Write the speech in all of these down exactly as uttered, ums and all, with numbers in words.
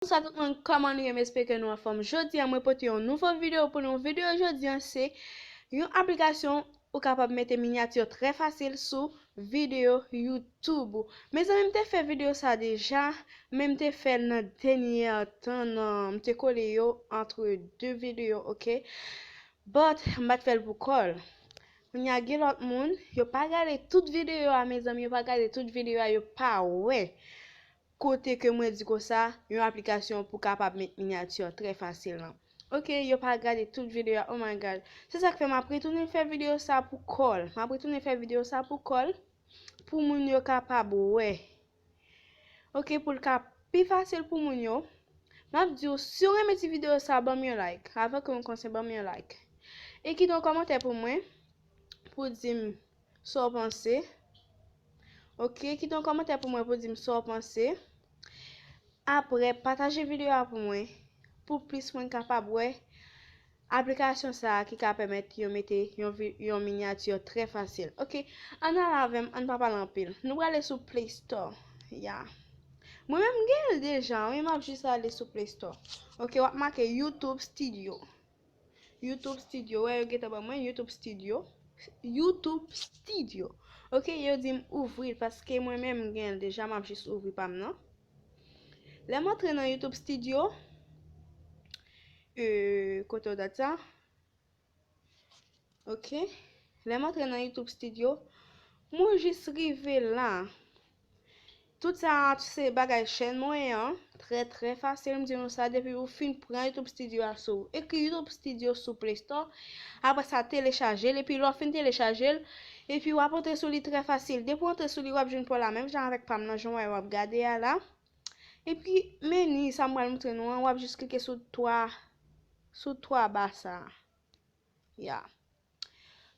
Bonswa tout moun, kòman nou ye? M espere ke nou anfòm. Jodi a, mwen pote yon nouvo videyo pou nou. Videyo jodi a, se yon aplikasyon ou kapab mete minyati trè fasil sou videyo YouTube ou. Mezanmi, m te fè videyo sa deja, men m te fè l nan dènyè tan, nan, m te kole yo antre de videyo, oke? But, m pa t fè l pou kò l. Kounye a, gen lòt moun, yo pa gade tout videyo a, mezanmi, yo pa gade tout videyo a, yo pa wè kote ke mwen di konsa, yon aplikasyon pou kapab met minyati trè fasil lan. Oke, yo pa gade tout videyo a, oh my God. Se sa k fè m ap retounen fè videyo sa pou kò l. M ap retounen fè videyo sa pou kò l, pou moun yo kapab wè. Oke, pou l ka pi fasil pou moun yo, m ap di w, si w renmen ti videyo sa, ban m yon like. Avan ke m kòmanse, ban m yon like. E kite yon kòmantè pou mwen, pou di m sa w panse. Oke, kite yon kòmantè pou mwen pou di m sa w panse. Apre, pataje videyo a pou mwen, pou plis moun kapab wè aplikasyon sa a ki ka pèmèt yo mete yon vi-, yon minyati trè fasil. Oke, ann al avè m, ann pa pale anpil. Nou prale sou Play Store. Ya. Mwen menm m gen l deja, wi, m ap jis ale sou Play Store. Oke, w ap make YouTube Studio. YouTube Studio, wè, yo gentan ban mwen YouTube Studio. YouTube Studio. Oke, yo di m ouvri l paske mwen menm m gen l deja, m ap jis ouvri pa m nan. Lè m antre nan YouTube Studio, e, kote w dat sa? Oke. Lè m antre nan YouTube Studio, mwen jis rive la. Tout sa a se bagay chèn mwen an. Trè, trè fasil, m di nou sa, depi ou fin pran YouTube Studio a sou, ekri YouTube Studio sou Play Store. Apre sa, telechaje l, epi lè w fin telechaje l, epi w ap antre sou li trè fasil. Depi w antre sou li, w ap jwenn pa w la, menm jan avèk pa m nan, jan w wè w ap gade a la. Epi, meni, sa m pral montre nou an, w ap jis klike sou twa, sou twa ba sa a. Ya.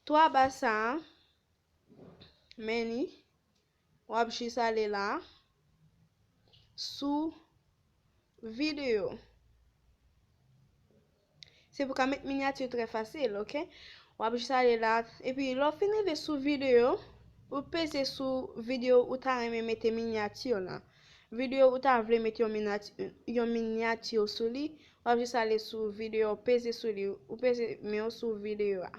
Twa ba sa a, meni, w ap jis ale la, sou videyo. Se pou ka met minyati trè fasil, oke? W ap jis ale la, epi lè w fin rive sou videyo, ou peze sou videyo ou ta renmen mete minyati lan. Videyo ou ta vle mete yon minyati, yon minyati sou li, w ap jis ale sou videyo, peze sou li, ou peze men w sou videyo a.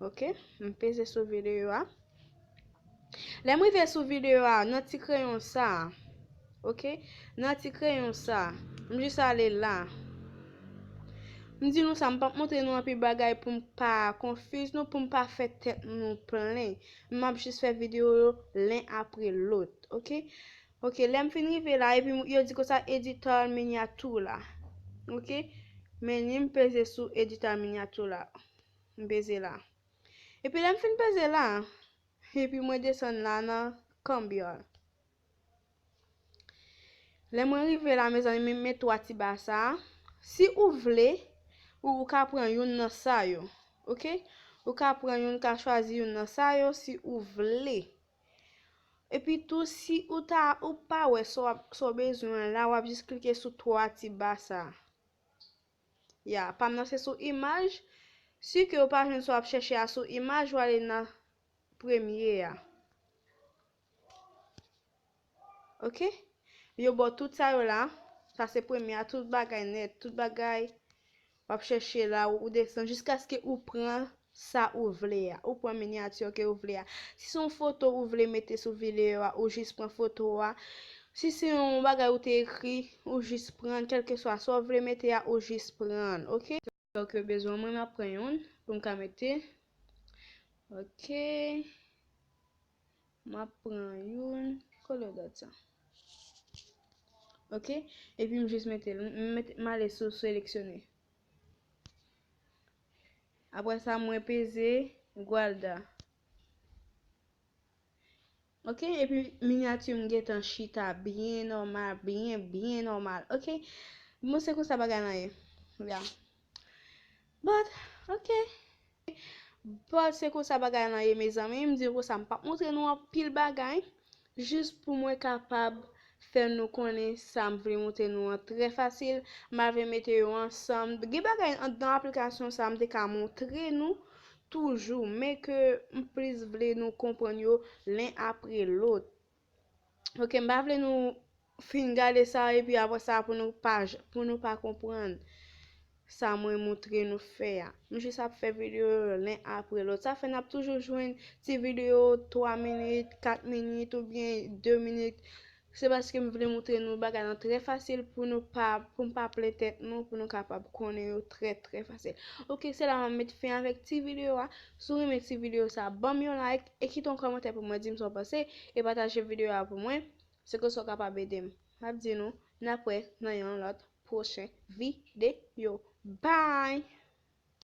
Oke? M peze sou videyo a. Lè m rive sou videyo a, nan ti kreyon sa a, oke? Nan ti kreyon sa a, m jis ale la. M di nou sa, m p ap montre nou anpil bagay pou m pa konfiz nou, pou m pa fè tèt nou plen. M ap jis fè videyo yo len apre lòt, oke? Oke, lè m fin rive la, epi yo di konsa editor miniature la. Oke? Men ni m peze sou editor miniature la. M peze la. Epi lè m fin peze la, epi mwen desann la nan Cambiar. Lè mwen rive la, mezanmi, m met twa ti ba sa a. Si ou vle, ou, ou ka pran youn nan sa yo. Oke? Ou ka pran youn, ka chwazi youn nan sa yo si ou vle. Epi tou, si ou ta, ou pa wè sa w ap, sa w bezwen an la, w ap jis klike sou twa ti ba sa a. Ya, pa m nan se sou imaj. Si ke ou pa jwenn sa w ap chèche a sou imaj, ou ale nan premye a. Oke? Yo ba w tout sa yo la. Sa se premye a, tout bagay nèt, tout bagay w ap chèche la, ou desann jiskaske ou pran sa ou vle a. Ou pran minyati ke ou vle a. Si se yon foto ou vle mete sou videyo a, ou jis pran foto a. Si se yon bagay ou te ekri, ou jis pran, kèlkeswa sa w vle mete a, ou jis pran, oke? Donk, yo bezwen mwen, m ap pran youn pou m ka mete. Oke. M ap pran youn. Kolè dat sa. Oke. Epi m jis mete l. M mete, m ale sou seleksyone. Apre sa, mwen peze Guarda. Oke, epi minyati m gentan chita byen nòmal, byen, byen nòmal. Oke, bon, se konsa bagay lan ye. Ya. But, oke. But, se konsa bagay lan ye, mezanmi. M di konsa, m p ap montre nou anpil bagay. Jis pou mwen kapab fè nou konnen sa m vle montre nou an trè fasil. M pa vle mete yo ansanm. Gen bagay anndan aplikasyon sa m te ka montre nou toujou, men ke m plis vle nou konprann yo len apre lòt. Oke, m pa vle nou fin gade sa, epi apre sa pou nou pa, pou nou pa konprann sa mwen montre nou fè a. M jis ap fè videyo yo len apre lòt. Sa fè n ap toujou jwenn ti videyo twa minit, kat minit oubyen de minit. Se paske m vle montre nou bagay lan trè fasil pou nou pa, pou n pa plen tèt nou, pou nou kapab konnen yo trè, trè fasil. Ok, se la m ap met fen avèk ti videyo a. Si w renmen ti videyo sa, ban m yon like e kite yon kòmantè pou mwen di m sa w panse e pataje videyo a pou mwen. Se konsa w kapab ede m. M ap di nou, n ap wè nan yon lòt pwochen videyo. Bye!